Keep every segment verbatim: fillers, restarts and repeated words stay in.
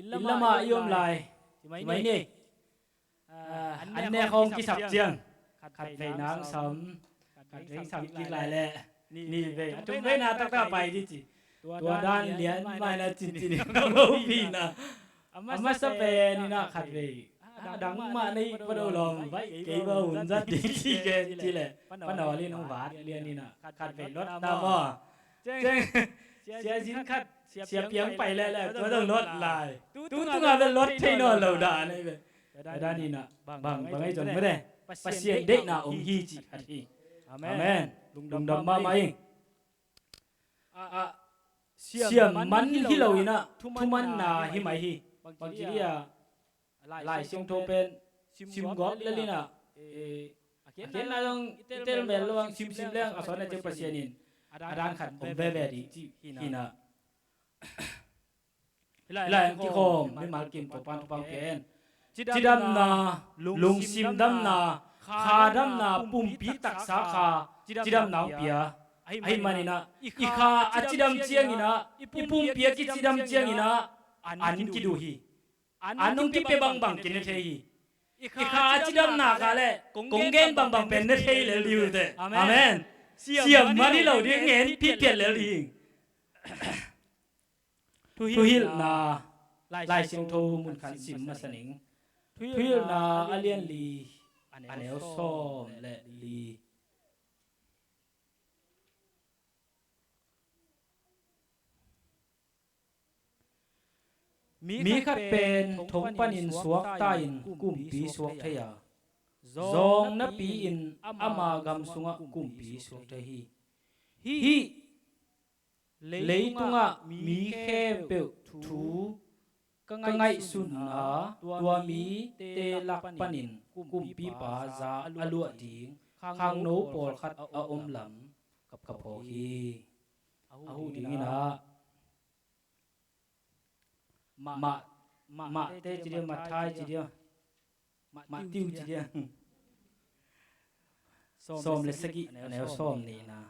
inn lamah i om lai. Ci mai ni. An nek hong kisap ciang khat vei nang sam, khat vei sam kik lai leh nih vei, a thum vei na taktak pai dih ci. Tua dan lian mai na cincin in a lo pi na. A masa pen in ah khat vei a dang mah na hi pa do lawm, vai kei ba hun zat ding ci ke ci leh, pa nawl in hong vat lian in ah khat vei lot na maw. Ciang sia zin khat sia piang pai leh leh tua dong lot lai. Tu tunga bel lot thei nawn lo dan ahi ve. Tua dan in ah bang bang ahi zong mede, Pasian deihna om hi cih khat hi. Amen. Lungdam mahmah ing. Siam man hi lo in ah thumanna hi mai hi. Bang ci dih a, Lai Siangtho pen sim gawp lel in ah, a kiatna zong i tel mel lo ang, simsim leng a sawn a ciang Pasian in a dan khat om veve dih cih hi in ah. Lai ang kikhawm mimal kim Topan thupha ken, cidamna, lungsim damna, kha damna, pumpi taksa kha cidamna hong pia. Ahi manin ah i kha a cidam ciangin ah, i pumpi a kicidam ciangin ah an kiduh hi. An hong kipia bangbang kine thei hi. I kha a cidamna kha leh kong gen bangbang pen ne thei lel dih uh teh. Amen. Siam man hi lo ding, ngen phitphiat lel ding. Thuhilhna, Lai Siangtho mun khat sim masa ning. Thuhilhna a lian li, a neu sawm le li. Mi khat pen thong panin suakta in kumpi suak thei a, zawng napi-in ama gam sungah kumpi suak thei hi. Hih leitungah mi khempeuh thu ka ngaihsun a, tua mite lak panin kumpipa za a luah ding khangno pawlkhat a om lam ka phawk hi. A huh dingin ah Mah, Mah, Mahte ci dia, Matthai ci dia, Matthew ci dia. Sawm le sagih, a neu sawm nihna.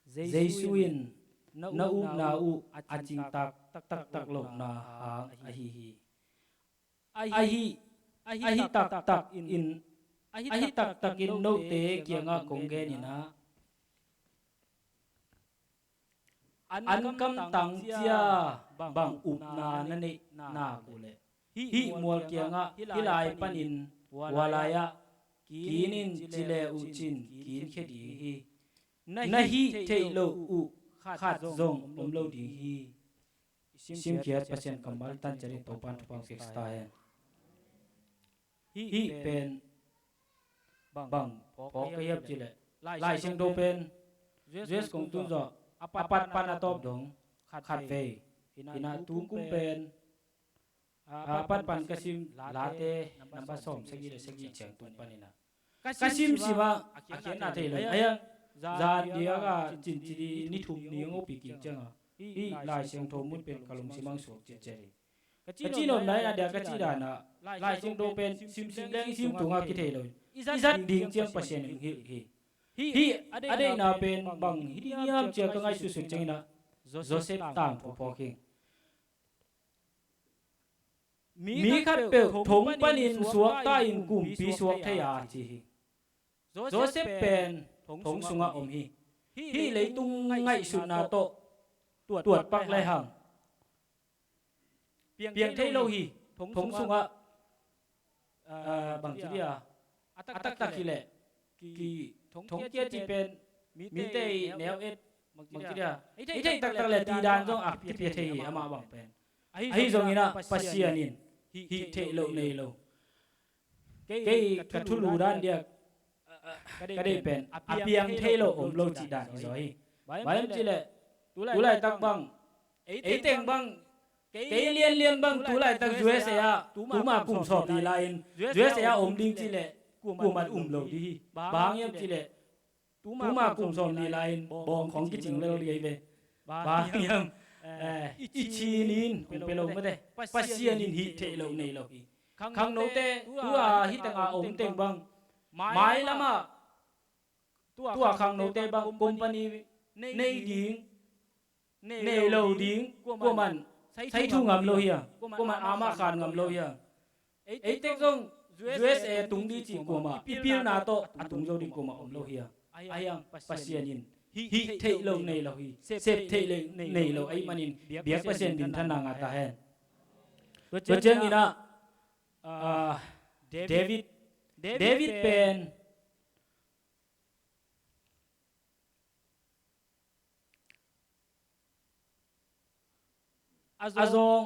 Jesu in na upna uh a cingtak taktak lohna hang ahi hi. Ahi, ahi taktak in, ahi taktak in note kiangah kong gen in ah, an kamtang cia bang upna na neih nak uh leh hih mual kiangah hih lai panin vua lai-ah kin in ci le uh cin kinkhia ding hi. Na hih theih loh uh khat zong om lo ding hi. I simkhiat Pasian kammal tan ciatin Topan thupha hong pia ta hen. Hih pen bang phawk ka hiam cih leh, Lai Siangtho pen U S kong tun zawh a pat pan a tawp dong khat vei hi in ah, tu kum pen a pat pan ka sim Late namba sawm sagih le sagih ciang tung pan in ah ka simsim ah a khiatna thei lo. Ahi hang zan diak a cin ci di ni thum ni hong opi kik ciang a, hih Lai Siangtho mun pen ka lungsim ah hong suak ciatciat hi. Ka cihnopna in a diak ka cih dan ah Lai Siangtho pen simsim leng i sim tungah kithei lo in, i zat ding ciang Pasian in hong hilh hi. Hih a deihna pen bang hi ding hiam ci a ka ngaihsutsut ciangin ah Joseph tangthu phawk hi. Mi khatpeuh thong panin suakta in kumpi suak thei a ci hi. Joseph pen thong sungah om hi. Hih leitung ngaihsutna tawh tuat pak le hang piang thei lo hi. Thong sungah, ah, bang ci dia, a taktak hi leh ki thong kia ci pen mite i neu et, bang ci dia, i theih taktak le ti dan zong a kipia thei hi amah bang pen. Ahi zongin ah Pasian in hih theih loh nei lo. Kei ka thulu dan diak ka deih pen a piang thei lo om lo cih dan hi zaw hi. Bang hiam cih leh tu laitak bang, ei teng bang, kei lianlian bang tu laitak U S A ah tuma kum sawm nih lai-in U S A ah om ding cih leh kuaman um lo ding hi. Bang hiam cih leh tuma kum sawm nih lai-in bawng khawng kicing lo ding hi ve. Bang hiam, eh, i cinin kong pia lo mate, Pasian in hih theih loh nei lo hi. Khangnote tu a hih tengah om teng bang, mailamah tu a khangnote bang company nei ding, nei lo ding, kuaman Thei thu ngam lo hi a, kuamah amah khan ngam lo hi a. Ei tek zong U S A tung ding cih kuamah i pilna tawh a tung zo ding kuamah om lo hi a. Ahi hang Pasian in hih theih loh nei lo hi, sep theih loh nei lo ahih manin biak Pasian minthanna ngah ta hen. Tua ciangin ah, ah, David, David pen a zawng,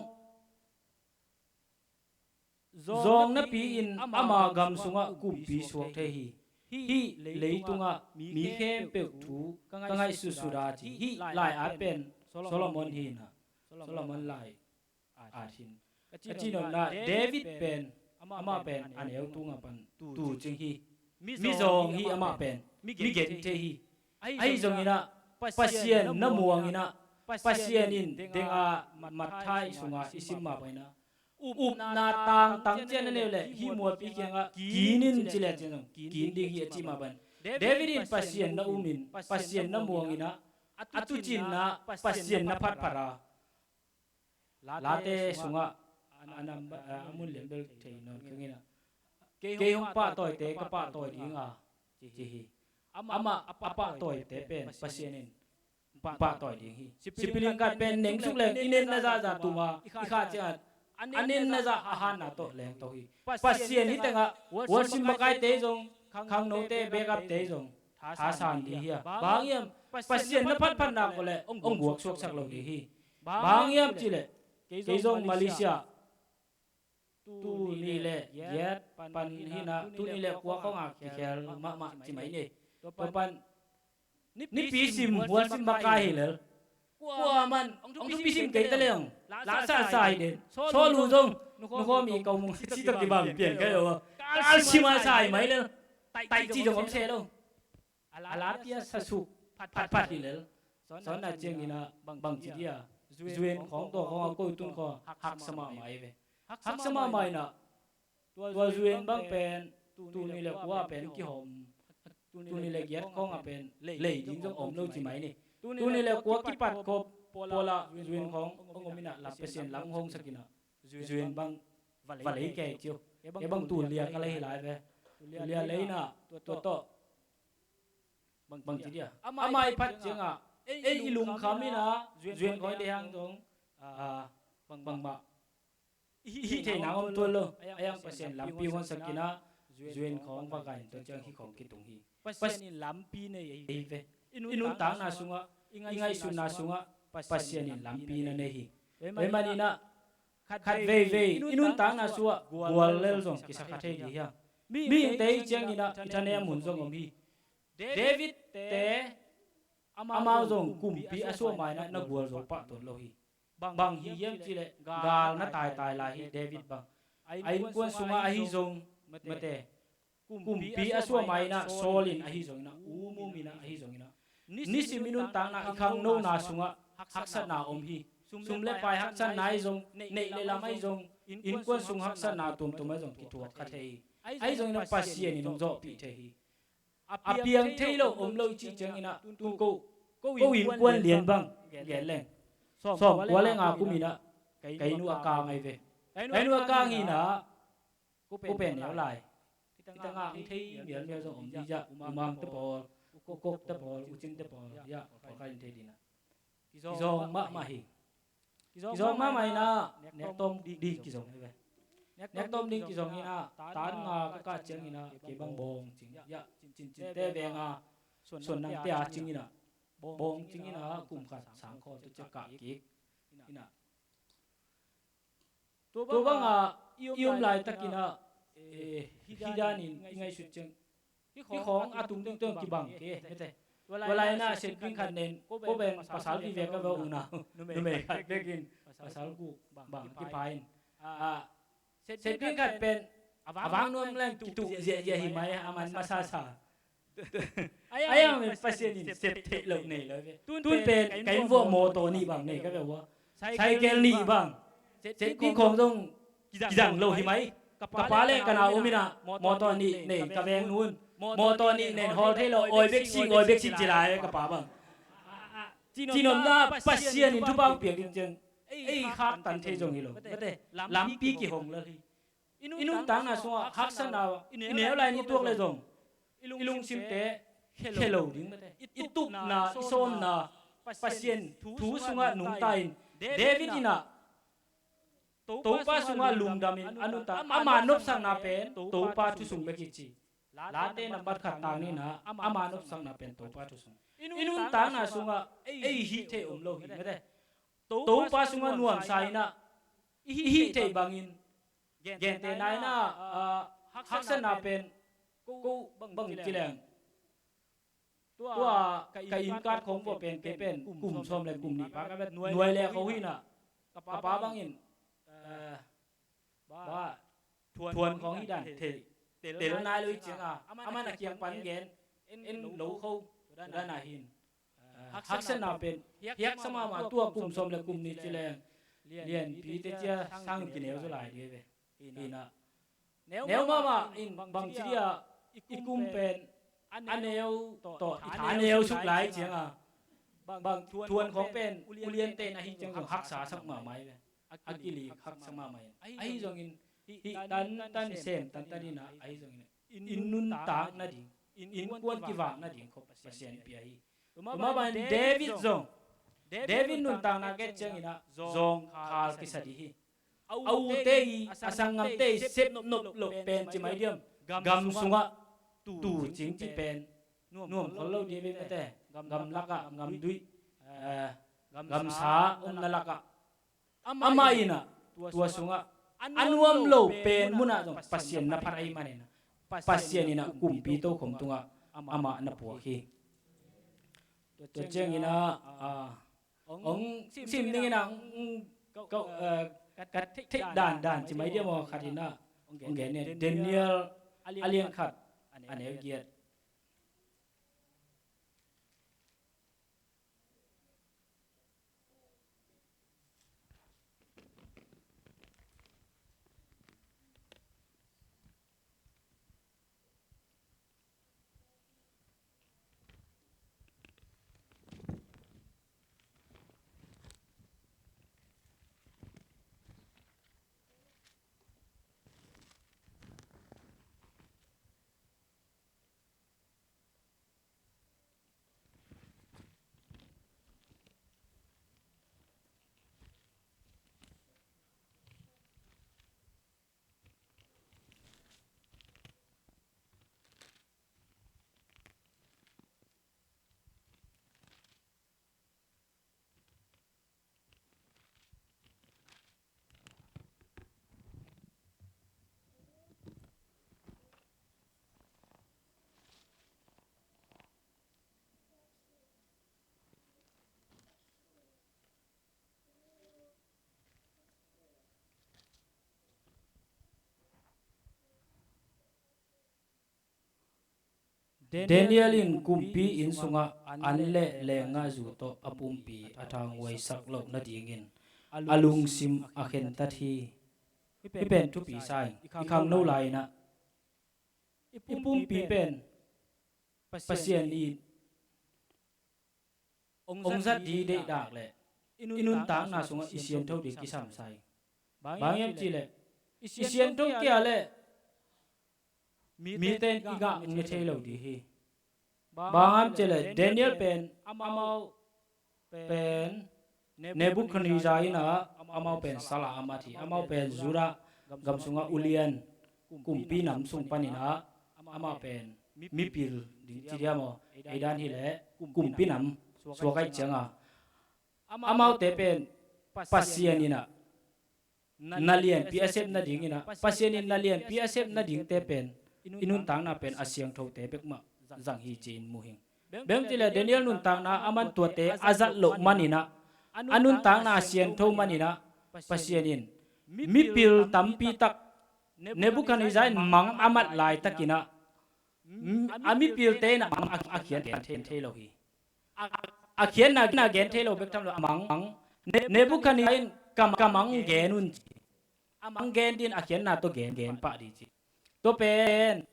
zawng napi-in ama gam sungah kumpi suak thei hi. Hih leitungah mi khempeuh thu ka ngaihsutsudah ci. Hih lai-at pen Solomon hi na, Solomon lai-at hi. Ka cihnopna David pen, amah pen a neu tungah pan tu cing hi. Mi zawng hi amah pen, mi gen thei hi. Ahi zongin ah Pasian na muangin ah, Pasian in deng a Matthai sungah i sim mah bangin ah, upna tangtang ciang na neih leh hih mualpi kiangah kin in ci leh ciang zong kin ding hi a cih mah bangin, David in Pasian na um in, Pasian na muangin ah, a tuucinna Pasian na phatphat a, Late sungah a nam, a mun lian bel thei nawn keng in ah, kei hong pahtawite ka pahtawi ding a, ci hi. Amah a pahtawite pen Pasian in pahtawite ding hi. Sipilingkat pen neng suk leng i nenna zahzah tum a, i khah ciangin a nenna zah a hanna tawh lengto hi. Pasian hih tengah worship makaite zong, khangnote, backupte zong thasan ding hi a. Bang hiam? Pasian na phatphatna ko leh hong guaksuaksak lo ding hi. Bang hiam cih leh kei zong Malaysia tul nih le giat pan hi na, tul nih le kua khawng a kikhel mahmah ci mai ni. Tua pan nipi sim, worship makai hi lel. Kuaman hong thupi sim kei ta leng, la sa sa hi den. Saul uh zong nukhawm i kau mung ci tawh kibang pian kai lo. Kal sim a sa hi mai lel. Taih ci zong om se lo. A late a sasuk phatphat hi lel. Sawnna ciangin ah bangci dia, zuan khawng, tua khawng a ko tun khawng haksa mahmah hi ve. Haksa mahmah in ah, tua zuan bang pen tul nih le kua pen kihawm, tul nih le giat khawng a pen lei ding zong om lo ci mai ni. Tul nih le kua kipat khop pawl ah zuan khawng hong om in ah, la Pasian lam hong sak in ah, zuan bang va lei kei ciu. Kei bang tul lia ka lei hi lai ve. Tul lia lei in ah, tua tawh bangci dia, amah i phat ciangah ei i lungkham in ah, zuan khawng i deih hang zong, ah, bangmah i hih theih nang om tuan lo. Ahi hang Pasian lampi hong sak in ah, zuan khawng va gai in tua ciang hih khawng kitung hi. Pasian in lampi nei ahi ve. I nuntakna sungah, i ngaihsutna sungah Pasian in lampi na nei hi. Tua ahih manin ah khat veivei i nuntakna sungah gual lel zong kisa kha thei ding hi hang. Mihingte i ciangin ah i thanem hun zong om hi. David te amau zong kumpi a suah ma-in ah na gualzo pah tuan lo hi. Bang hi hiam cih leh gal na taitai lai hi. David bang a innkuan sungah ahi zong, mate, kumpi a suah ma-in ah Saul in ahi zongin ah, um um in ah ahi zongin ah, nisim i nuntakna, i khangnona sungah haksatna om hi. Sum le pai haksatna ahi zong, neih le lam ahi zong, innkuan sung haksatna tuamtuam ahi zong kithuak kha thei hi. Ahi zongin ah Pasian in hong zawhpih thei hi. A piang thei lo om lo i cih ciangin ah, tu ko, ko innkuan lian bang gen leng, sawmkua le nga kum in ah ka inn uh a kang ahi ve. Ka inn uh a kang hi in ah, ko pen neu lai. Hih tangah hong thei mialmial zong om dih, ya, U Mang te pawl, U Kok te pawl, U Cin te pawl, ya, pawl khat in thei dih in ah. Kizawng mahmah hi. Kizawng mahmah in ah, nek tawm ding kizawng hi ve. Nek tawm ding kizawng in ah, tan nga ka kah ciangin ah kei bang bawng cing, ya, Cin, Cinte veng a Suan Nang te a cing in ah, bawng cing in ah, kum khat sang khawl tua ciang kah kik in ah. Tua bangah i om laitakin ah, eh, hih danin i ngaihsut ciang, hih khawng a tung ding tuang kibang kei, mate. Tua lai-in ah set ding khat nen, ko pen pasal vive ka ve, unau numei khat bekin pasal guk bang kipha in. Ah, set ding khat pen a vang nuam leng kituh ziahziah hi mai, a man masasa. Ahi hang Pasian in sep theih loh nei lo ve. Tun pen ka inn vuah mawtaw nih bang nei ka ve ua. Cycle nih bang. Set ding khawng zong kizang lo hi mai. Ka pa le ka nau om in ah, mawtaw nih nei ka veng nu in. Mawtaw nih nen hawl thei lo, awi bek sing, awi bek sing ci lai ka pa bang. Cihnopna Pasian in thupha piak ding ciang ei khaktan thei zong hi lo, mate, lampi kihong lel hi. I nuntakna sungah haksatna i neu lai ni tuak le zong i lungsimte khia lo ding, mate. I tupna, i sawmna Pasian thu sungah nungta in, David in ah Topa sungah lungdamin a nuntak, ama nopsakna pen Topa thu sung bek hi ci. Late nambat khat tang nihna, ama nopsakna pen Topa thu sung. I nuntakna sungah ei hih theih om lo hi, mate. Topa sungah nuamsa in ah i hih theih bangin, gente naina, ah, haksatna pen ko bang ci leng, tua ka innkat khong vua pen, kei pen kum sawm le kum nih pa ka vet, nuai le kho hi in ah, ka pa bangin, eh, ba, thuan khong hi dan thei, tel nai lo hi ciang a, aman a kiang pan gen en lo kho, tua dan a hin, eh, haksatna pen hiaksa mahmah, tua kum sawm le kum nih ci leng, lianpite cia sang kineu zaw lai ding hi ve. Hi in ah, neu mahmah in bangci dia i kum pen a neu tawh i tha neu suk lai ciang a, bang thuan khong pen uliante in ahi ciang zong haksa sak mahmah hi ve. A kilik haksa mahmah in, ahi zongin hih tantan, sem tantan in ah, ahi zongin i nuntak nading, innkuan kivak nading khop Pasian pia hi. Tua mah bangin David zong, David nuntakna gen ciangin ah zawngkhal kisa ding hi. A ute i, a sanggamte i sep nopnop loh pen ci mai diam, gam sungah tu cing cih pen nuam khol lo ding hi ve, mate. Gamlakah, gamduih, eh, gamsa omna lakah amah in ah tua sungah a nuam lo pen munah zong Pasian na phat ahih manin ah, Pasian in ah kumpi tokhom tungah amah na puak hi. Tua ciangin ah, ah, hong sim dingin ah, mm, ka, eh, ka theih dandan ci mai diam aw, khat in ah hong gen ni, Daniel a lian khat, a neu giat. Daniel in kumpi inn sungah an le leenggahzu tawh a pumpi a thanghuaisak loh nadingin a lungsim a khentat hi. Hih pen thupi sa ing. I khangno lai-in ah i pumpi pen Pasian in hong zat ding deihdak leh i nuntakna sungah i siangtho ding kisam sa ing. Bang hiam cih leh i siangtho kei a leh mite in i ngah hong ne thei lo ding hi. Bang hiam cih leh Daniel pen amau pen Nebuchadnezzar in ah amau pen sal a a mat hi. Amau pen Judah gam sungah ulian, kumpi nam sung panin ah amau pen mipil ding ci diam aw, ei dan hi leh kumpi nam suak ahih ciangin ah amaute pen Pasian in ah na lianpi a sep nadingin ah, Pasian in na lianpi a sep nadingte pen i nuntakna pen a siangthote bek mah zang hi ci-in mu hi ing. Bang hiam cih leh Daniel nuntakna ah aman tuate a zat loh manin ah, a nuntakna a siangtho manin ah Pasian in mipil tampi tak, Nebuchadnezzar in mang a mat laitakin ah, a mipilte in ah mang a, a khiat gen thei, thei lo hi. A, a khiatna gen thei lo bek tham lo, a mang, mang. Ne-, Nebuchadnezzar in ka, ka mang gen un ci. A mang gen ding, a khiatna tawh gen, gen pah ding ci. Tua pen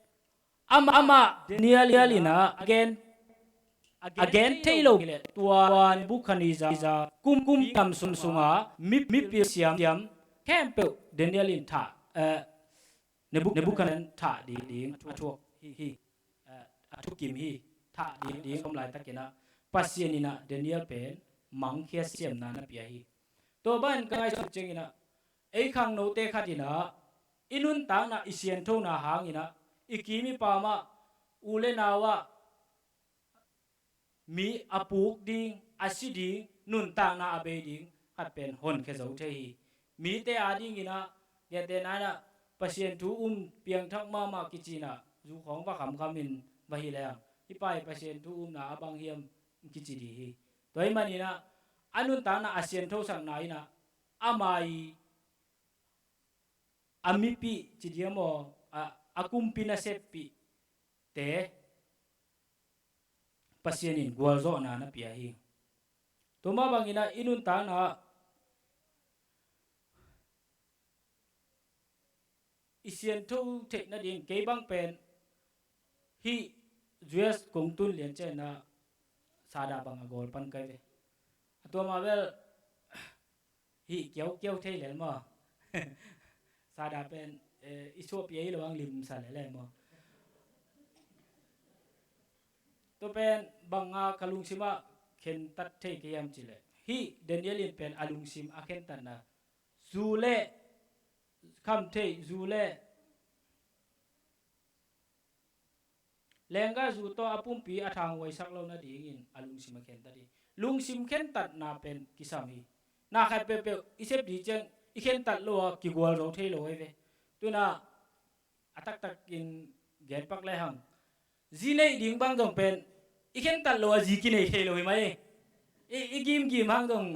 amah, amah Daniel in ah a gen a gen thei lo le tua Nebuchadnezzar kum, kum nam sung sunga mi, mipil siam, siam khempeuh Daniel in thah, eh, Nebu-, Nebuchadnezzar thah ding, ding a thuak hi, hi, eh, a thukim hi, thah ding, ding a om laitakin ah Pasian in ah Daniel pen mangkhia siamna na pia hi. Tua bangin ka ngaihsut ciangin ah ei khangnote khat in ah i nuntakna i sianthona hangin ah i kim i pam ah u le nau ah mi a puk ding, a si ding, nuntakna a bei ding khat pen honkhia zo thei hi. Mite a dingin ah, gentehna in ah Pasian thu um piangthak mahmah kici in ah zu khawng va khamkham in va hi leng, hih pa i Pasian thu umna a bang hiam kici ding hi. Tua ahih manin ah a nuntakna a sianthosakna in ah ama i a mipih ci ding maw, a, a kumpi naseppihte Pasian in gualzawhna na pia hi. Tua mah bangin ah i nuntakna ah i siantho theih nading kei bang pen hih U S kong tun lian ciangin ah Sada bang a gawl pan kai ve. A tua mah bel hih kiaukiau thei lel maw? Sada pen, eh, i suahpih a hi lo ang limsa lel e maw? Tua pen bang a ka lungsim ah khentat thei ka hiam cih leh, hih Daniel in pen a lungsim a khentatna, zu le khamtheih, zu le lenggah zu tawh a pumpi a thanghuaisak lo nadingin a lungsim a khentat hi. Lungsim khentatna pen kisam hi. Na khat peuhpeuh i sep ding ciang i khentat lo a kigual zo thei lo ahi ve. Tu-in ah a taktakin gen pak le hang, zi neih ding bang zong pen i khentat lo a zi kinei thei lo hi mai. I, i gimgim hang zong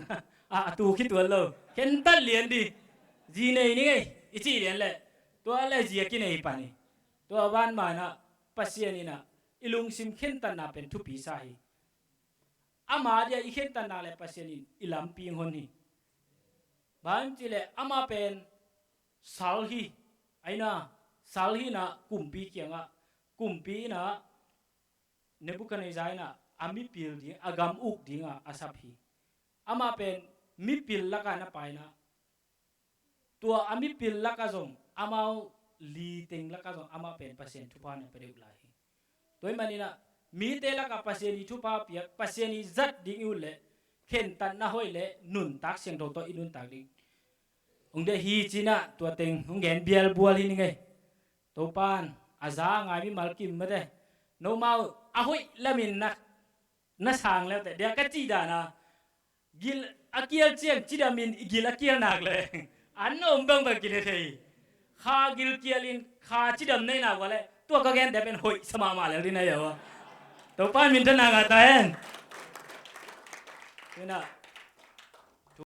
a, a tu khituan lo. Khentat lian ding. Zi nei ni ngei i cih lian leh tua le zi a kinei pan hi. Tua ban man ah Pasian in ah i lungsim khentatna pen thupi sa hi. Ama dia i khentatna le Pasian in i lampi hong hon hi. Bang hiam cih leh ama pen sal hi. Ahi na, sal hi in ah kumpi kiangah, kumpi in ah Nebuchadnezzar in ah a mipil ding, a gam uk dingah a sap hi. Ama pen mipil lakah na pai in ah, tua a mipil lakah zong, amau li teng lakah zong ama pen Pasian thupha na pia deuh lai hi. Tua ahih manin ah mite lakah Pasian i thupha piak, Pasian i zat ding i ut leh khentatna hoih le nuntak siangtho tawh i nuntak ding. Hong deih hi ci-in ah tua teng hong gen bialbual hi ning ei. Topa'n a za a ngai mimal kim mate, nomau a hoih lamin na, na sang le uh teh, dia ka cih dan a, gil a kial ciang cidamin i gil a kial nak leh an om bangbang kile thei. Kha gil kialin kha cidam nei nak uh a leh tua ka gente pen hoih sa mahmah lel ding na hi a. Topa'n minthanna ngah ta hen. Tu-in ah